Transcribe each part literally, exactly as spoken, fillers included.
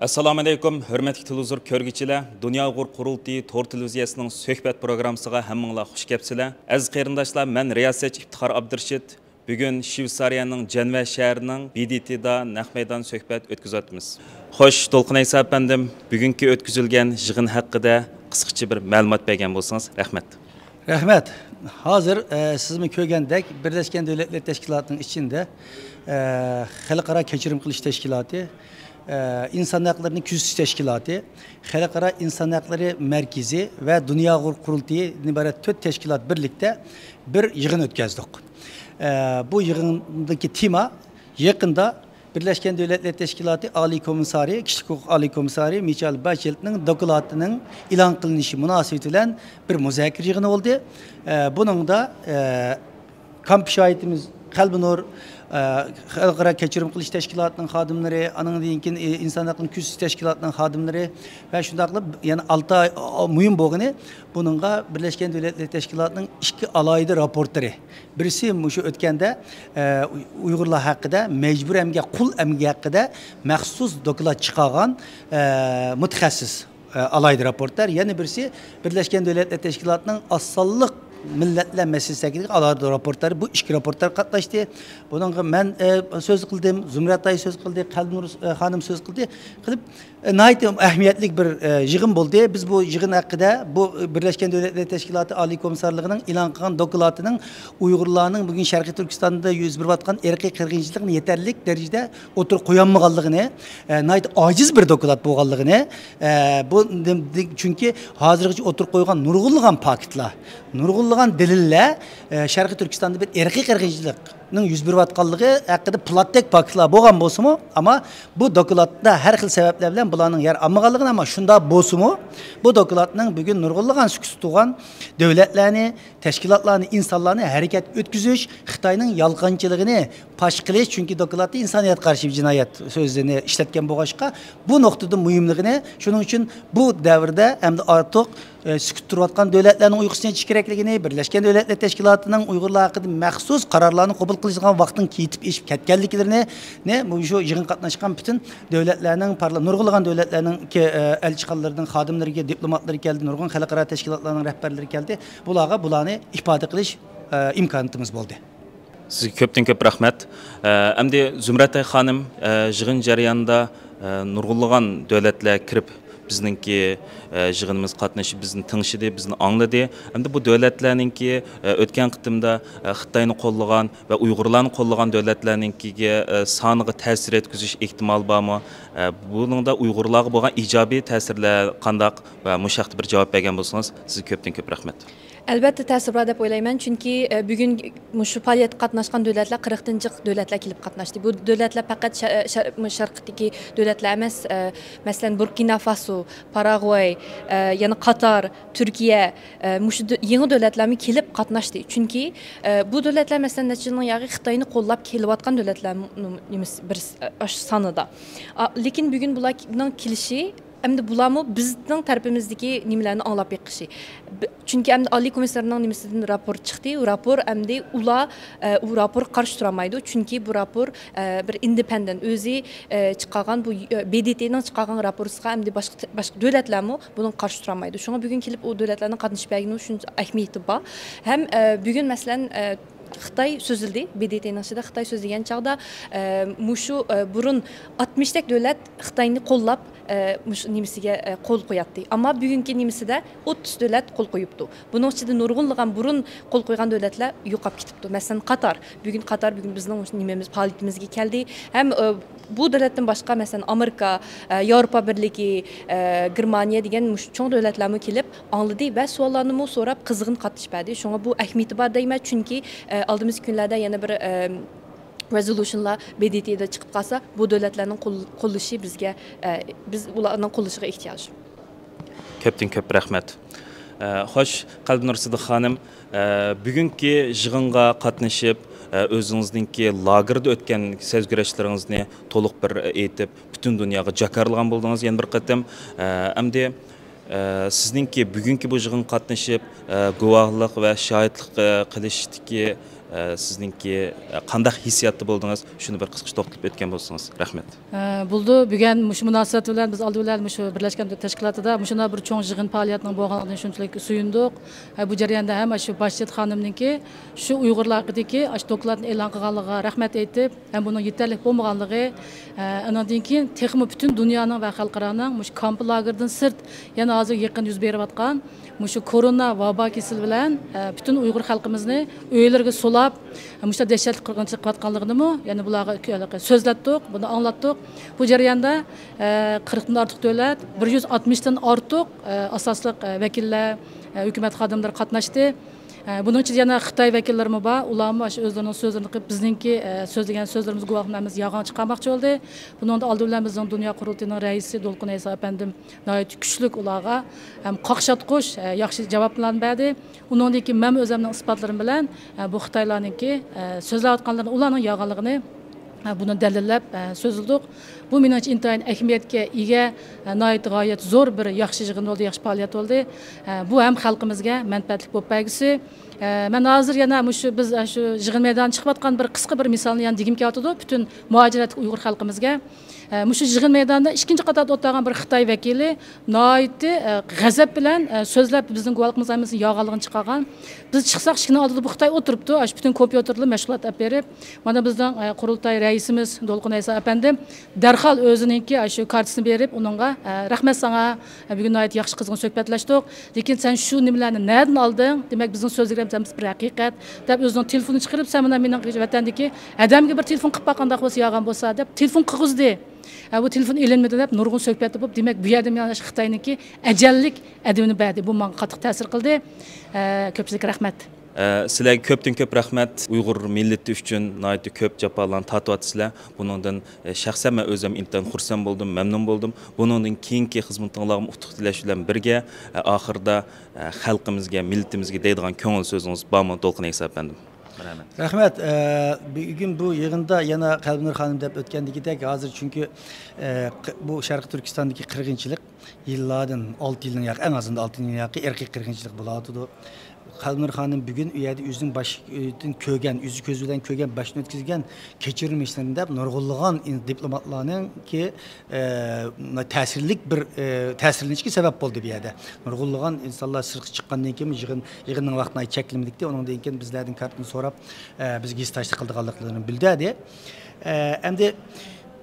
ئەسسالامۇئەلەيكۇم، ھۆرمەتلىك تېلېۋىزور كۆرگۈچىلەر! دۇنيا ئۇيغۇر قۇرۇلتىيى تور تېلېۋىزىيەسىنىڭ سۆھبەت پروگراممىسىغا ھەممىڭلار خۇش كەپسىلەر. ئەزىز قېرىنداشلار، مەن رىياسەتچى ئىپتىخار ئابدۇرېشىت. بۈگۈن شۋېتسارىيەنىڭ جەنۋە شەھىرىنىڭ بى دى تىدا نەق مەيدان سۆھبەت ئۆتكۈزۈۋاتىمىز. خوش، دولقۇن ئەيسا ئەپەندىم، بۈگۈنكى ئۆتكۈزۈلگەن يىغىن ھەققىدە قىسقىچە بىر مەلۇمات بەرگەن بولسىڭىز. رەھمەت. رەھمەت. ھازىر، ئە، سىزمۇ كۆرگەندەك، بىرلەشكەن دۆلەتلەر تەشكىلاتىنىڭ ئىچىندە، ئە، خەلقئارا كەچۈرۈم قىلىش تەشكىلاتى، ئە، ئىنسان ھەقلىرىنى كۆزىتىش تەشكىلاتى، خەلقئارا ئىنسان ھەقلىرى مەركىزى ۋە دۇنيا ئۇيغۇر قۇرۇلتىيىدىن ئىبارەت تۆت تەشكىلات بىرلىكتە بىر يىغىن ئۆتكەزدۇق. ئە، بۇ يىغىندىكى تېما يېقىندا بىرلەشكەن دۆلەتلەر تەشكىلاتى ئالىي كومىسسارى، كىشىلىك ھوقۇق ئالىي كومىسسارى مىچېل باچېلتنىڭ دوكلاتىنىڭ ئېلان قىلىنىشى مۇناسىۋىتى بىلەن بىر مۇزاكىرە يىغىنى بولدى. ئە، بۇنىڭدا، ئە، كامپ شاھىتىمىز قەلبىنۇر، ئە، خەلقئارا كەچۈرۈم قىلىش تەشكىلاتىنىڭ خادىملىرى، ئانىڭدىن كېيىن، ئى، ئىنسان ھەقلىرىنى كۆزىتىش تەشكىلاتىنىڭ خادىملىرى ۋە شۇنداقلا يەنە ئالتە ئاي، ئا، مۇھىم بولغىنى، بۇنىڭغا بىرلەشكەن دۆلەتلەر تەشكىلاتىنىڭ ئىككى ئالاھىدە راپورتلىرى، بىرسى مۇشۇ ئۆتكەندە، ئە، ئۇيغۇرلار ھەققىدە، مەجبۇرىي ئەمگەك، قۇل ئەمگەك ھەققىدە مەخسۇس دوكلات چىقارغان، ئە، مۇتەخەسسىس، ئە، ئالاھىدە راپورتلار. يەنە بىرسى بىرلەشكەن دۆلەتلەر تەشكىلاتىنىڭ ئاز سانلىق مىللەتلەر مەسىلىسى ھەققىدىكى ئالاھىدە راپورتلار. بۇ ئىككى راپورتلار قاتناشتى. بۇنىڭغا مەن، ئە، سۆز قىلدىم، زۇمرەت ئاي سۆز قىلدى، قەلبىنۇر، ئە، خانىم سۆز قىلدى. قىلىپ، ئە، ناھايىتى ئەھمىيەتلىك بىر، ئە، يىغىن بولدى. بىز بۇ يىغىن ھەققىدە، بۇ، ئە، بىرلەشكەن دۆلەتلەر تەشكىلاتى ئالىي كومىسسارلىقىنىڭ ئېلان قىلغان دوكلاتىنىڭ ئۇيغۇرلارنىڭ بۈگۈن شەرقىي تۈركىستاندا يۈز بېرىۋاتقان ئىرقىي قىرغىنچىلىقنى يېتەرلىك دەرىجىدە ئوتتۇرىغا قويالمىغانلىقىنى، ئە، ناھايىتى ئاجىز بىر دوكلات بولغانلىقىنى، ئە، بۇ، چۈنكى ھازىرغىچە ئوتتۇرىغا قويغان نۇرغۇنلىغان پاكىتلار، نۇرغۇنلىغان دەلىللەر، ئە، شەرقىي تۈركىستاندا بىر ئىرقىي قىرغىنچىلىقنىڭ يۈز بېرىۋاتقانلىقى ھەققىدە پولاتتەك پاكىتلار بولغان بولسىمۇ، ئەمما بۇ دوكلاتتا ھەر خىل سەۋەبلەر بىلەن بۇلارنىڭ يەر ئالمىغانلىقىنى، ئەمما شۇنداق بولسىمۇ، بۇ دوكلاتنىڭ بۈگۈن نۇرغۇنلىغان سۈكۈتتە تۇرغان دۆلەتلەرنى، تەشكىلاتلارنى، ئىنسانلارنى ھەرىكەتكە ئۆتكۈزۈش، خىتاينىڭ يالغانچىلىقىنى پاش قىلىش، چۈنكى دوكلاتتا ئىنسانىيەتكە قارشى بىر جىنايەت سۆزىنى ئىشلەتكەن بولغاچقا، بۇ نۇقتىدىن مۇھىملىقىنى، شۇنىڭ ئۈچۈن بۇ دەۋردە ئەمدى ئارتۇق، ئە، سۈكۈت تۇرۇۋاتقان دۆلەتلەرنىڭ ئۇيقۇسىنى ئېچىش كېرەكلىكىنى، بىرلەشكەن دۆلەتلەر تەشكىلاتىنىڭ ئۇيغۇرلار ھەققىدە مەخسۇس قارارلارنى قوبۇل قىلىدىغان ۋاقتىنىڭ كېيىپ ئېشىپ كەتكەنلىكلىرىنى، مۇشۇ يىغىنغا قاتناشقان پۈتۈن دۆلەتلەرنىڭ پارلا-، نۇرغۇنلىغان دۆلەتلەرنىڭ كە-، ئە، ئەلچىخانىلىرىنىڭ خادىملىرىگە، دىپلوماتلىرى كەلدى، نۇرغۇن خەلقئارا تەشكىلاتلارنىڭ رەھبەرلىرى كەلدى. بۇلارغا بۇلارنى ئىپادە قىلىش، ئە، ئىمكانىيىتىمىز بولدى. سىزگە كۆپتىن كۆپ رەھمەت. ئە، ئەمدى زۇمرەتئاي خانىم، ئە، يىغىن جەريانىدا، ئە، نۇرغۇنلىغان دۆلەتلەر كىرىپ، بىزنىڭكى، ئە، يىغىنىمىزغا قاتنىشىپ، بىزنى تىڭشىدى، بىزنى ئاڭلىدى. ئەمدى بۇ دۆلەتلەرنىڭكى، ئە، ئۆتكەن قېتىمدا، ئە، خىتاينى قوللىغان ۋە ئۇيغۇرلارنى قوللىغان دۆلەتلەرنىڭكىگە، ئە، سانىغا تەسىر يەتكۈزۈش ئېھتىمالى بارمۇ؟ ئە، بۇنىڭدا ئۇيغۇرلارغا بولغان ئىجابىي تەسىرلەر قانداق؟ ۋە مۇشۇ ھەقتە بىر جاۋاب بەرگەن بولسىڭىز، سىزگە كۆپتىن كۆپ رەھمەت. ئەلۋەتتە تەسىر بار دەپ ئويلايمەن، چۈنكى، ئە، بۈگۈن مۇشۇ پائالىيەتكە قاتناشقان دۆلەتلەر قىرىقتىن جىق دۆلەتلەر كېلىپ قاتناشتى. بۇ دۆلەتلەر پەقەت شە-، شە-، شەرقتىكى دۆلەتلەر ئەمەس، ئە، مەسىلەن، بۇركىنا فاسو، پاراگۋاي، ئە، يەنە قاتار، تۈركىيە، ئە، مۇشۇ دۆ-، يېڭى دۆلەتلەرمۇ كېلىپ قاتناشتى. چۈنكى، ئە، بۇ دۆلەتلەر، مەسىلەن، نەچچە يىلنىڭ ياغى خىتاينى قوللاپ كېلىۋاتقان دۆلەتلەر نېمىسى بىر، ئە، ئاشۇ سانىدا. ئا، لېكىن بۈگۈن بۇلارنىڭ كېلىشى، ئەمدى بۇلارمۇ بىزنىڭ تەرىپىمىزدىكى نېمىلەرنى ئاڭلاپ بېقىشى. ب-، چۈنكى ئەمدى ئالىي كومىسسارنىڭ نېمىسىدىن راپور چىقتى، ئۇ راپور ئەمدى ئۇلار، ئە، ئۇ راپورغا قارشى تۇرالمايدۇ، چۈنكى بۇ راپور، ئە، بىر ئىندېپېندېنت، ئۆزى، ئە، چىقارغان بۇ، ئە، بى دې تېنىڭ چىقارغان راپورىسىغا ئەمدى باشقا، باشقا دۆلەتلەرمۇ بۇنىڭغا قارشى تۇرالمايدۇ. شۇڭا بۈگۈن كېلىپ ئۇ دۆلەتلەرنىڭ قاتنىشىپ بەرگىنىمۇ شۇنچە ئەھمىيىتى بار. ھەم، ئە، بۈگۈن، مەسىلەن، ئە، خىتاي سۆزلىدى، بى دې تېنىڭ ئىچىدە خىتاي سۆزلىگەن چاغدا، ئە، مۇشۇ، ئە، بۇرۇن ئاتمىشتەك دۆلەت خىتاينى قوللاپ، ئە، مۇشۇ نېمىسىگە، ئە، قول قوياتتى. ئەمما بۈگۈنكى نېمىسىدە ئوتتۇز دۆلەت قول قويۇپتۇ. بۇنىڭ ئىچىدە نۇرغۇنلىغان بۇرۇن قول قويغان دۆلەتلەر يوقاپ كېتىپتۇ. مەسىلەن، قاتار. بۈگۈن قاتار بۈگۈن بىزنىڭ مۇشۇ نېمىمىز، پائالىيىتىمىزگە كەلدى. ھەم، ئە، بۇ دۆلەتتىن باشقا، مەسىلەن، ئامېرىكا، ئە، ياۋروپا بىرلىكى، ئە، گېرمانىيە دېگەن مۇشۇ چوڭ دۆلەتلەرمۇ كېلىپ ئاڭلىدى ۋە سوئاللارنىمۇ سوراپ، قىزغىن قاتنىشىپ بەردى. شۇڭا بۇ ئەھمىيىتى بار دەيمەن، چۈنكى، ئە، ئالدىمىزدىكى كۈنلەردە يەنە بىر، ئە، رېزولۇشنلار بى دې تېدا چىقىپ قالسا، بۇ دۆلەتلەرنىڭ قول-، قوللىشى بىزگە، ئە، بىز ئۇلارنىڭ قوللىشىغا ئېھتىياج. كۆپتىن كۆپ رەھمەت. ئە، خوش، قەلبىنۇر سىدىق خانىم، ئە، بۈگۈنكى يىغىنغا قاتنىشىپ، ئە، ئۆزىڭىزنىڭكى لاگېردا ئۆتكەن سەزگۈرۈشلىرىڭىزنى تولۇق بىر ئېيتىپ، پۈتۈن دۇنياغا جاكارلىغان بولدىڭىز يەنە بىر قېتىم. ئە، ئەمدى، ئە، سىزنىڭكى بۈگۈنكى بۇ يىغىنغا قاتنىشىپ، ئە، گۇۋاھلىق ۋە شاھىتلىق، ئە، قىلىشتىكى، ئە، سىزنىڭكى، ئە، قانداق ھېسسىياتتا بولدىڭىز؟ شۇنى بىر قىسقىچە توختىلىپ ئۆتكەن بولسىڭىز. رەھمەت. ئە، بولدى. بۈگۈن مۇشۇ مۇناسىۋەت بىلەن بىز ئالدى بىلەن مۇشۇ بىرلەشكەن دۆلەتلەر تەشكىلاتىدا مۇشۇنداق بىر چوڭ يىغىن پائالىيەتنىڭ بولغانلىقىدىن شۇنچىلىك سۆيۈندۇق. ئە، بۇ جەرياندا ھەم شۇ باشچىت خانىمنىڭكى شۇ ئۇيغۇرلار ھەققىدىكى شۇ دوكلاتنى ئېلان قىلغانلىقىغا رەھمەت ئېيتىپ، ھەم بۇنىڭ يېتەرلىك بولمىغانلىقى، ئە، ئانىڭدىن كېيىن تېخىمۇ پۈتۈن دۇنيانىڭ ۋە خەلقئارانىڭ مۇشۇ كامپ لاگېردىن سىرت يەنە ھازىر يېقىن يۈز بېرىۋاتقان مۇشۇ كورونا ۋابا كېسىلى بىلەن، ئە، پۈتۈن ئۇيغۇر خەلقىمىزنى ئۆيلىرىگە سولاپ، مۇشۇنداق دەھشەتلىك قىرغىنچىلىق قىلىۋاتقانلىقىنىمۇ يەنە بۇلارغا سۆزلەتتۇق، بۇنى ئاڭلاتتۇق. بۇ جەرياندا، ئە، قىرىقتىن ئارتۇق دۆلەت، بىر يۈز ئاتمىشتىن ئارتۇق، ئە، ئاساسلىق، ئە، ۋەكىللەر، ئە، ھۆكۈمەت خادىملىرى قاتناشتى. ئە، بۇنىڭ ئىچىدە يەنە خىتاي ۋەكىللىرىمۇ بار. ئۇلارمۇ ئاشۇ ئۆزلىرىنىڭ سۆزلىرىنى قىلىپ، بىزنىڭكى، ئە، سۆزلىگەن سۆزلىرىمىزگە گۇۋاھلىق ئەمەس يالغان چىقارماقچى بولدى. بۇنىڭدا ئالدى بىلەن بىزنىڭ دۇنيا قۇرۇلتىيىنىڭ رەئىسى دولقۇن ئەيسا ئەپەندىم ناھايىتى كۈچلۈك ئۇلارغا ھەم قاقشاتقۇچ، ئە، ياخشى جاۋابلارنى بەردى. ئۇنىڭدىن كېيىن مەنمۇ ئۆزۈمنىڭ ئىسپاتلىرىم بىلەن، ئە، بۇ خىتايلارنىڭكى، ئە، سۆزلەۋاتقانلىرىنى، ئۇلارنىڭ يالغانلىقىنى، ئە، بۇنى دەلىللەپ، ئە، سۆزلىدۇق. بۇ مېنىڭچە ئىنتايىن ئەھمىيەتكە ئىگە، ئە، ناھايىتى غايەت زور بىر ياخشى يىغىن بولدى، ياخشى پائالىيەت بولدى. ئە، بۇ ھەم خەلقىمىزگە مەنپەئەتلىك بولۇپ بەرگۈسى. ئە، مەن ھازىر يەنە مۇشۇ بىز، ئە، شۇ يىغىن مەيدانىدا چىقىۋاتقان بىر قىسقا بىر مىسالنى يەنە دېگۈم كېلىۋاتىدۇ، پۈتۈن مۇھاجىرەتتىكى ئۇيغۇر خەلقىمىزگە. ئە، مۇشۇ يىغىن مەيدانىدا ئىككىنچى قاتاردا ئولتۇرغان بىر خىتاي ۋەكىلى ناھايىتى، ئە، غەزەپ بىلەن، ئە، سۆزلەپ، بىزنىڭ گۇۋاھلىقىمىز ھەممىسىنى يالغانلىقىنى چىقارغان. بىز چىقساق، ئىشىكنىڭ ئالدىدا بۇ خىتاي ئولتۇرۇپتۇ، ئاشۇ پۈتۈن كومپيۇتېردا مەشغۇلات ئېلىپ بېرىپ. مانا بىزنىڭ، ئە، قۇرۇلتاي رەئىسىمىز دولقۇن ئەيسا ئەپەندىم دەرھال ئۆزىنىڭكى ئاشۇ كارتىسىنى بېرىپ، ئۇنىڭغا، ئە، رەھمەت ساڭا، ئە، بۈگۈن ناھايىتى ياخشى قىزغىن سۆھبەتلەشتۇق. لېكىن سەن شۇ نېمىلەرنى نەدىن ئالدىڭ؟ دېمەك، بىزنىڭ سۆزلىرىمىز ھەممىسى بىر ھەقىقەت، دەپ ئۆزىنىڭ تېلېفونىنى چىقىرىپ، سەن مانا مېنىڭ ۋەتەندىكى ئادەمگە بىر تېلېفون قىلىپ باققانداق بولسا يالغان بولسا، دەپ تېلېفون قىلغۇزدى. ئە، بۇ تېلېفون ئېلىنمىدى دەپ نۇرغۇن سۆھبەتلەر بولۇپ، دېمەك، بۇ يەردە مانا شۇ خىتاينىڭكى ئەجەللىك ئەدىبىنى بەردى. بۇ ماڭا قاتتىق تەسىر قىلدى. ئە، كۆپچىلىككە رەھمەت. ئە، سىلەرگە كۆپتىن كۆپ رەھمەت. ئۇيغۇر مىللىتى ئۈچۈن ناھايىتى كۆپ جاپالارنى تارتىۋاتىسىلەر. بۇنىڭدىن، ئە، شەخسەن مەن ئۆزۈم ئىنتايىن خۇرسەن بولدۇم، مەمنۇن بولدۇم. بۇنىڭدىن كېيىنكى خىزمىتىڭلارغىمۇ ئۇتۇق تىلەش بىلەن بىرگە، ئە، ئاخىرىدا، ئە، خەلقىمىزگە، مىللىتىمىزگە دەيدىغان كۆڭۈل سۆزىڭىز بارمۇ، دولقۇن ئەيسا ئەپەندىم؟ رەھمەت. رەھمەت. ئە، بۈگۈن بۇ يىغىندا يەنە قەلبىنۇر خانىم دەپ ئۆتكەندىكىدەك، ھازىر چۈنكى، ئە، ق-، بۇ شەرقىي تۈركىستاندىكى قىرغىنچىلىق يىللاردىن، ئالتە يىلنىڭ ياقى، ئەڭ ئازىندىن ئالتە يىلنىڭ ياقى ئىرقىي قىرغىنچىلىق بولۇۋاتىدۇ. قەلبىنۇر خانىم بۈگۈن ئۇ يەردە ئۆزىنىڭ باشىدىن كۆرگەن، ئۆزى كۆزى بىلەن كۆرگەن، باشتىن ئۆتكۈزگەن كەچۈرمىشلىرىنى دەپ، نۇرغۇنلىغان ئىن-، دىپلوماتلارنىڭكى، ئە، تەسىرلىك بىر، ئە، تەسىرلىنىشكە سەۋەب بولدى بۇ يەردە. نۇرغۇنلىغان ئىنسانلار سىرتقا چىققاندىن كېيىن يىغىن، يىغىننىڭ ۋاقتىنى چەكلىمىدىكتى. ئۇنىڭدىن كېيىن بىزلەردىن كارتىنى سوراپ، ئە، بىزگە ھېسداشلىق قىلىدىغانلىقلىرىنى بىلدۈردى. ئە، ئەمدى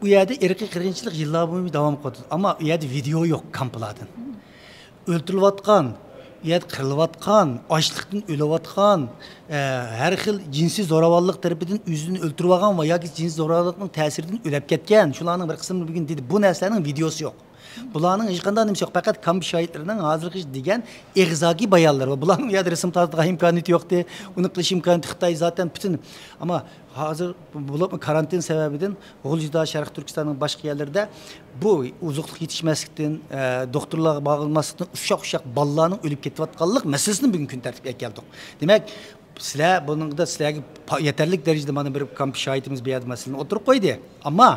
ئۇ يەردە ئىرقىي قىرغىنچىلىق يىللار بويى داۋام قىلىۋاتىدۇ. ئەمما ئۇ يەردە ۋىدېئو يوق كامپلاردىن. ئۆلتۈرۈلۈۋاتقان، ئۇ يەردە قىرىلىۋاتقان، ئاچلىقتىن ئۆلۈۋاتقان، ئە، ھەر خىل جىنسىي زوراۋانلىق تەرىپىدىن ئۆزىنى ئۆلتۈرۈۋالغان ۋە ياكى جىنسىي زوراۋانلىقنىڭ تەسىرىدىن ئۆلۈپ كەتكەن، شۇلارنىڭ بىر قىسمىنى بۈگۈن دېدى. بۇ نەرسىلەرنىڭ ۋىدېئوسى يوق. بۇلارنىڭ ھېچقانداق نېمىسى يوق. پەقەت كامپ شاھىتلىرىنىڭ ھازىرغىچە دېگەن ئېغىزدىكى بايانلىرى. بۇلارنىڭ ئۇ يەردە رەسىم تارتىدىغان ئىمكانىيىتى يوقتى. ئۇنى قىلىش ئىمكانىيىتى خىتاي زاتەن پۈتۈن. ئەمما ھازىر بولۇپمۇ كارانتىن سەۋەبىدىن غۇلجىدا، شەرقىي تۈركىستاننىڭ باشقا يەرلىرىدە بۇ ئوزۇقلۇق يېتىشمەسلىكتىن، ئە، دوختۇرلارغا بارغىلىماسلىقتىن ئۇششاق-ئۇششاق بالىلارنىڭ ئۆلۈپ كېتىۋاتقانلىق مەسىلىسىنى بۈگۈن كۈن تەرتىپكە ئەكەلدۇق. دېمەك، سىلەر بۇنىڭدا سىلەرگە پا-، يېتەرلىك دەرىجىدە مانا بىر كامپ شاھىتىمىز بۇ يەردە مەسىلىنى ئوتتۇرىغا قويدى. ئەمما،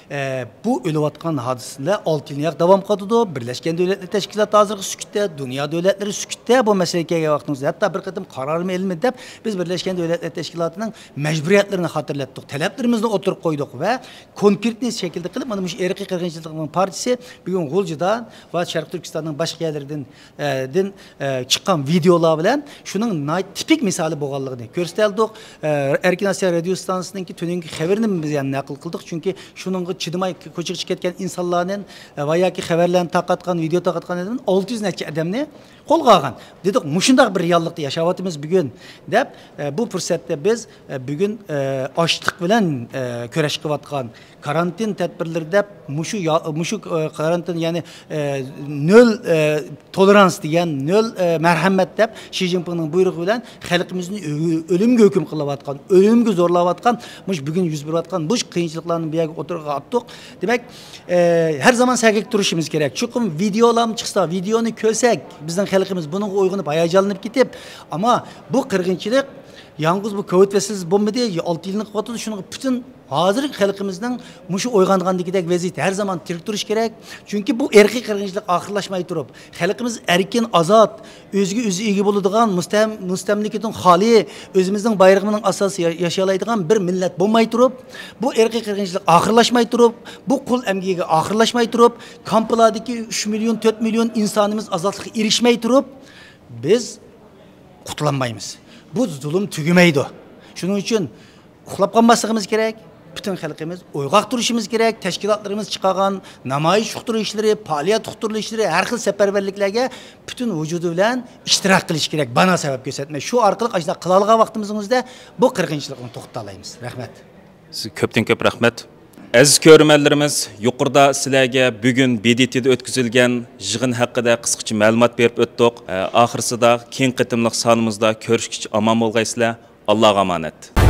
ئە، بۇ ئۆلۈۋاتقان ھادىسىلەر ئالتە يىلنى ياق داۋام قىلىدۇ. بىرلەشكەن دۆلەتلەر تەشكىلاتى ھازىرغا سۈكۈتتە، دۇنيا دۆلەتلىرى سۈكۈتتە بۇ مەسىلىگە كەلگەن ۋاقتىمىزدا. ھەتتا بىر قېتىم قارارمۇ ئېلىنمىدى دەپ، بىز بىرلەشكەن دۆلەتلەر تەشكىلاتىنىڭ مەجبۇرىيەتلىرىنى خاتىرىلەتتۇق، تەلەپلىرىمىزنى ئوتتۇرىغا قويدۇق ۋە كونكرېتنىي شەكىلدە قىلىپ، مانا مۇشۇ ئىرقىي قىرغىنچىلىقنىڭ پارچىسى بۈگۈن غۇلجىدا ۋە شەرقىي تۈركىستاننىڭ باشقا يەرلىرىدىن، ئە، دىن، ئە، چىققان ۋىدېئولار بىلەن شۇنىڭ ناھايىتى تىپىك مىسالى بولغانلىقىنى كۆرسىتەلىدۇق. ئە، ئەركىن ئاسىيا رادىيو ئىستانسىسىنىڭكى تۈنۈگۈنكى خەۋىرىنى بىز يەنە نەقىل قىلدۇق، چۈنكى شۇنىڭغا چىدىماي كوچىغا چىقىپ كەتكەن ئىنسانلارنى، ئە، ۋە ياكى خەۋەرلەرنى تارقاتقان، ۋىدېئو تارقاتقان ئادەمدىن ئالتە يۈز نەچچە ئادەمنى قولغا ئالغان. دېدۇق، مۇشۇنداق بىر رېئاللىقتا ياشاۋاتىمىز بۈگۈن، دەپ، ئە، بۇ پۇرسەتتە بىز، ئە، بۈگۈن، ئە، ئاچلىق بىلەن، ئە، كۈرەش قىلىۋاتقان، كارانتىن تەدبىرلىرى دەپ، مۇشۇ يا-، مۇشۇ، ئە، كارانتىن، يەنى، ئە، نۆل، ئە، تولېرانس دېگەن، نۆل، ئە، مەرھەمەت دەپ، شى جىنپىڭنىڭ بۇيرۇقى بىلەن خەلقىمىزنى ئۆ-، ئۆلۈمگە ھۆكۈم قىلىۋاتقان، ئۆلۈمگە زورلاۋاتقان، مۇشۇ بۈگۈن يۈز بېرىۋاتقان مۇشۇ قىيىنچىلىقلارنى بۇ يەرگە ئوتتۇرىغا ئاتتۇق. دېمەك، ئە، ھەر زامان سەگەك تۇرۇشىمىز كېرەك. چوقۇم ۋىدېئولارمۇ چىقسا، ۋىدېئونى كۆرسەك، بىزنىڭ خەلقىمىز بۇنىڭغا ئويغىنىپ، ھاياجانلىنىپ كېتىپ، ئەمما بۇ قىرغىنچىلىق يالغۇز بۇ كوۋىد مەسىلىسى بولمىدى، ئالتە يىلنى قىلىۋاتىدۇ. شۇنىڭغا پۈتۈن ھازىرقى خەلقىمىزنىڭ مۇشۇ ئويغانغاندىكىدەك ۋەزىيىتى ھەر زامان تىرىك تۇرۇشى كېرەك. چۈنكى بۇ ئىرقىي قىرغىنچىلىق ئاخىرلاشماي تۇرۇپ، خەلقىمىز ئەركىن، ئازاد، ئۆزىگە ئۆزى ئىگە بولىدىغان، مۇستەم-، مۇستەملىكىدىن خالىي، ئۆزىمىزنىڭ بايرىقىنىڭ ئاساسىدا يا-، ياشىيالايدىغان بىر مىللەت بولماي تۇرۇپ، بۇ ئىرقىي قىرغىنچىلىق ئاخىرلاشماي تۇرۇپ، بۇ قۇل ئەمگىكى ئاخىرلاشماي تۇرۇپ، كامپلاردىكى ئۈچ مىليون، تۆت مىليون ئىنسانىمىز ئازادلىققا ئېرىشمەي تۇرۇپ، بىز قۇتۇلالمايمىز. بۇ زۇلۇم تۈگىمەيدۇ. شۇنىڭ ئۈچۈن ئۇخلاپ قالماسلىقىمىز كېرەك. پۈتۈن خەلقىمىز ئويغاق تۇرۇشىمىز كېرەك. تەشكىلاتلىرىمىز چىقارغان نامايىش ئۇقتۇرۇشلىرى، پائالىيەت ئۇقتۇرۇشلىرى، ھەر خىل سەپەرۋەرلىكلەرگە پۈتۈن ۋۇجۇدى بىلەن ئىشتىراك قىلىش كېرەك. بانا سەۋەب كۆرسەتمەي. شۇ ئارقىلىق ئاشۇنداق قىلالىغان ۋاقتىمىزنىڭ ئۆزىدە بۇ قىرغىنچىلىقنى توختىتالايمىز. رەھمەت. سىزگە كۆپتىن كۆپ رەھمەت. ئەزىز كۆرۈرمەنلىرىمىز، يۇقىرىدا سىلەرگە بۈگۈن ب د ت دا ئۆتكۈزۈلگەن يىغىن ھەققىدە قىسقىچە مەلۇمات بېرىپ ئۆتتۇق. ئە، ئاخىرسىدا كېيىنكى قېتىملىق سانىمىزدا كۆرۈشكىچە ئامان بولغايسىلەر. ئاللاغا ئامانەت.